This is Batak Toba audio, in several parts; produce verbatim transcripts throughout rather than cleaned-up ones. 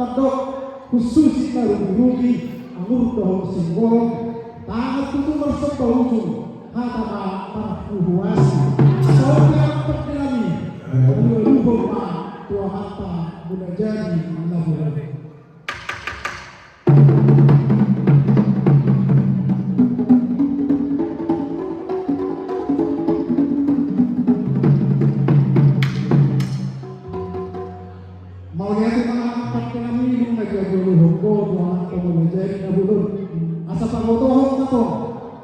Mandok, hususi na rugi-rugi, anggur dohot singgolang, tangan tutu marsomba ujung, hata ma marhuhuasi. Songon i ma pande nami, alualuhon ma tu amanta Mulajadi Nabolon. Mauliate ma pande nami, nunga dialualuhon ho tu amanta Mulajadi Nabolon. Asa pabotohon ma tong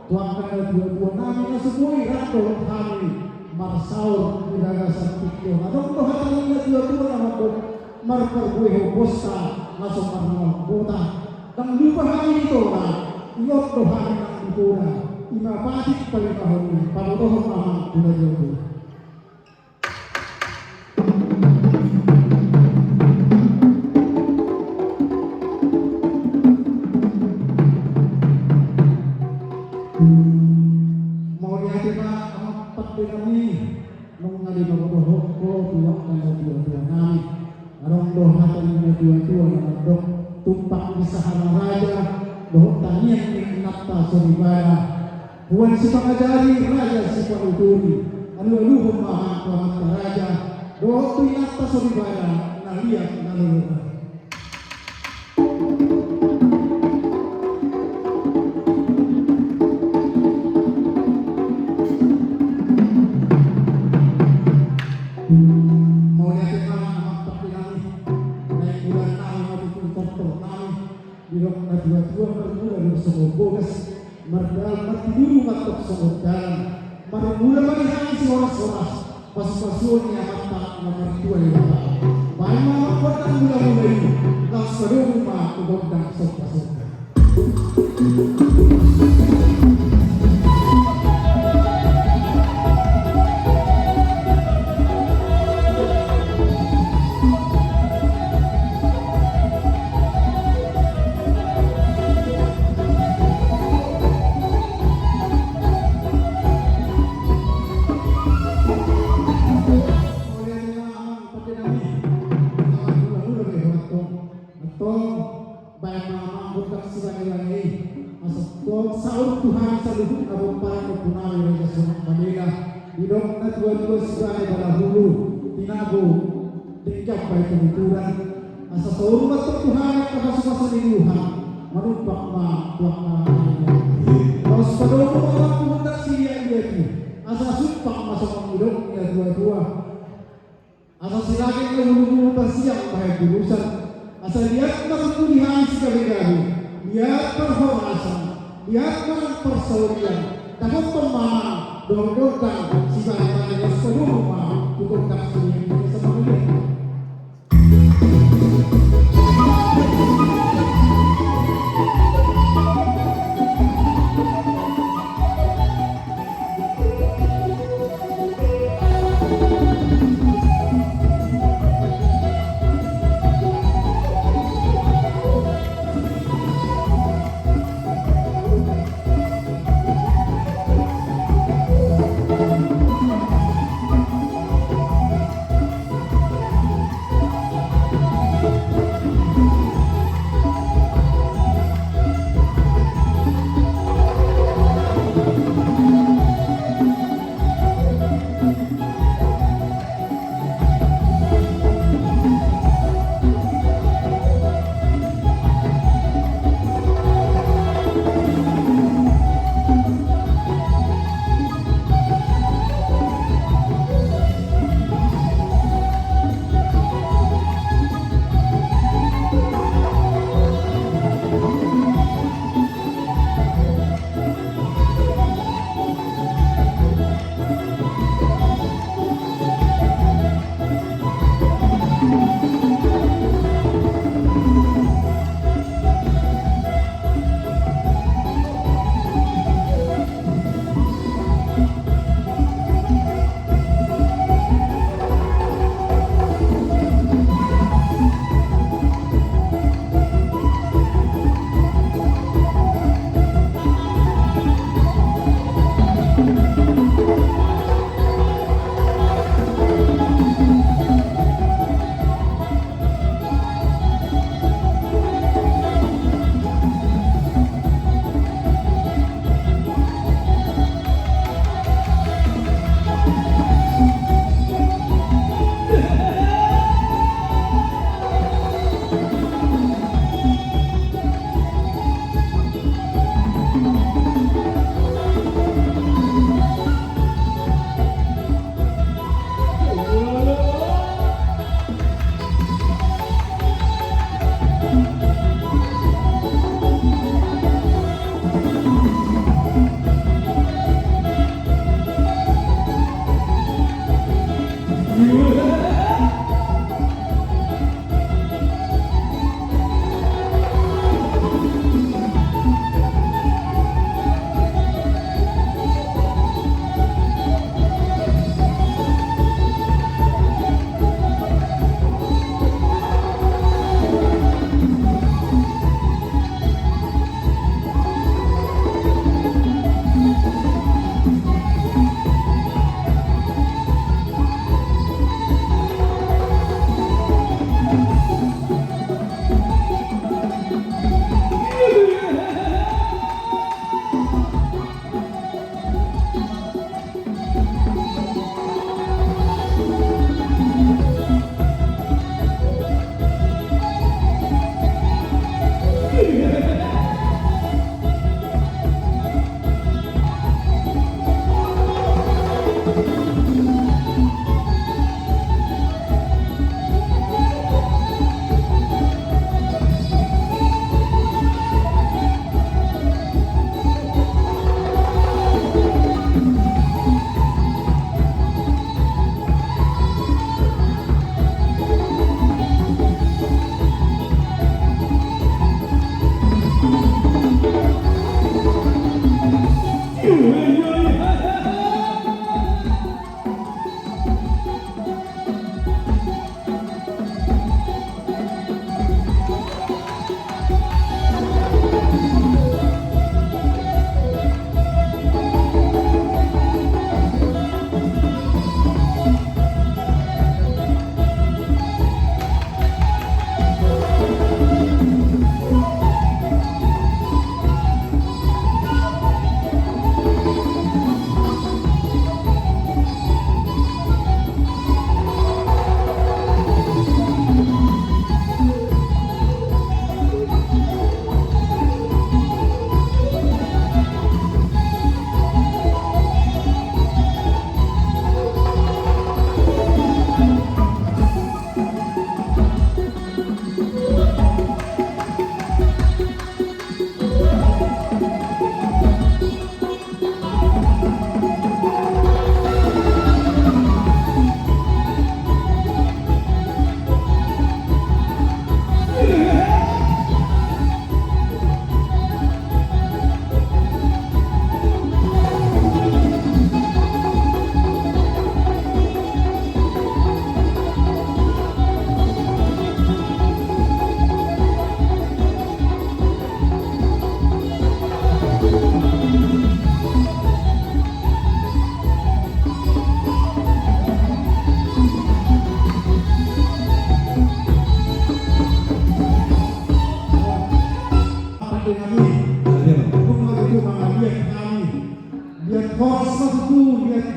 tu angka natuatua nami na so boi rap dohot hami marsaor di bagasan tingki on. Adong do hata ni natuatua na mandok, marparbue ho bosta na so marlaok bota. Ndang lupa hami di Toba, ingot do hami nang di Toba. I ma patik palimahon i, pabotohon ma amang tu natuatua. Mauliate ma amang pande nami, nunga dipabotohon ho tu angka natuatua nami. Adong do hata ni natuatua na mandok, tumpak ni sahala raja dohot tangiang ni inanta soripada. Tuan sipangajari, raja sipanuturi, alualuhon ma amang tu amanta raja dohot tu inanta soripada na liat na loloan. Mauliate ma amang pande nami, naeng mula nami ma tutu tortor nami. Didok natuatua, marmula do songon bogas, mardalan martiduru ma tong songon dalan. Marmula ma di hami sihoras-horas pasupasuon ni amanta na martua Debata. Baen ma amang gondang mulamula i, laos padomu ma tu gondang sombasomba. Antong, baen ma amang gondang sibangebange i, asa tong saur tu hami saluhutna pomparan ni ompunami Raja Sonak Malela. Didok natuatua sibane balahulu, tinabo denggan bae tu tuturan. Asa saur ma tong tu hami angka pasupasu ni Tuhan, manumpak ma tu angka. Laos padomu ma amang tu gondang siliatliat i, asa sumpak ma songon nidok ni natuatua. Asa sirageng na bulubulu, pasiang bahen bulusan. Asa liat ma tutu di hami sigabegabe, liat parhorasan, liat ma nang parsaorian. Dapothon ma amang dohot gondang sibanebane, laos padomu ma tu gondang siliatliat i, asa mangaliat.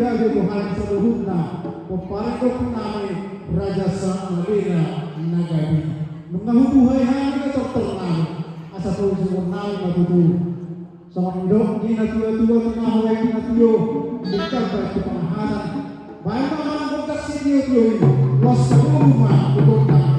gabe bohal saluhutna pomparan ni ompunami Raja Sat Madena na gabe i. Nunga hubuhai hami do tortor nami, asa paujungon nami ma tutu. Songon nidok ni natuatua, tinahu aek na tio, dikamba tu pangaharan. Baen ma manang gondang sitiotio i, los saluhut ma tu gondang